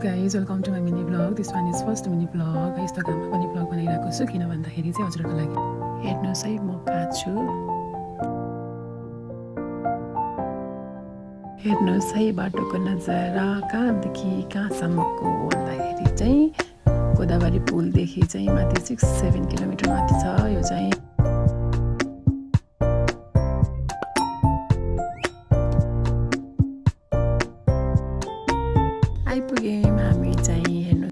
Hello guys, welcome to my mini vlog. This one is first mini vlog. यस्तो घाममा पनि vlog बनाइरहेको छु किन भन्दाखेरि चाहिँ हजुरहरुको लागि हेर्नुस् है म कहाँ छु। हेर्नुस् है बाटोको नजारा कहाँदेखि कहाँसम्मको भन्दाखेरि चाहिँ गोदावरी पुलदेखि चाहिँ माथि 6-7 किलोमिटर माथि छ। यो चाहिँ आइपुग्यौँ हामी चाहिँ हेर्नु।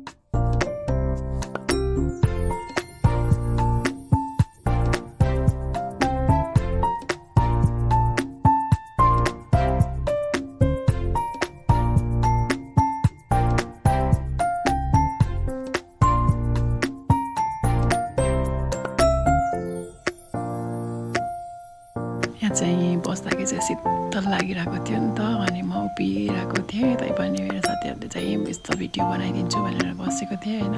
यहाँ चाहिँ बस्दाखेरि चाहिँ शीतल लागिरहेको थियो नि त, अनि म उभिरहेको थिएँ। तैपनि मेरो साथीहरूले चाहिँ यस्तो भिडियो बनाइदिन्छु भनेर बसेको थिएँ होइन।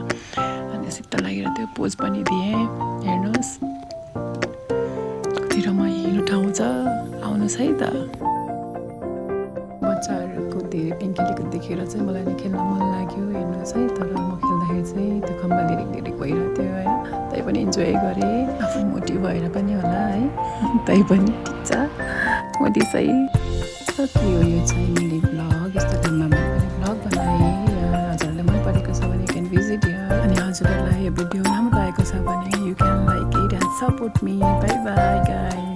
अनि शीतल लागिरहेको थियो, पोज पनि दिएँ। हेर्नुहोस् कति रमाइलो ठाउँ छ, आउनुहोस् है त। बच्चाहरूको धेरै पिङ्कीलेको देखेर चाहिँ मलाई नि खेल्न मन लाग्यो। हेर्नुहोस् है, तर म खेल्दाखेरि चाहिँ त्यो खम्बा लिरिक भइरहेको थियो होइन। तैपनि इन्जोय गरेँ, आफू मोटी भएर पनि होला है। तैपनि ठिक छ, म त्यसै के हो यो चाहिँ मिनी भ्लग। यस्तो ठाउँमा मैले भ्लग बनाएँ। हजुरहरूलाई मन परेको छ भने यु क्यान भिजिट हियर। अनि हजुरहरूलाई यो भिडियो राम्रो लागेको छ भने you can like it and support me. By by guys.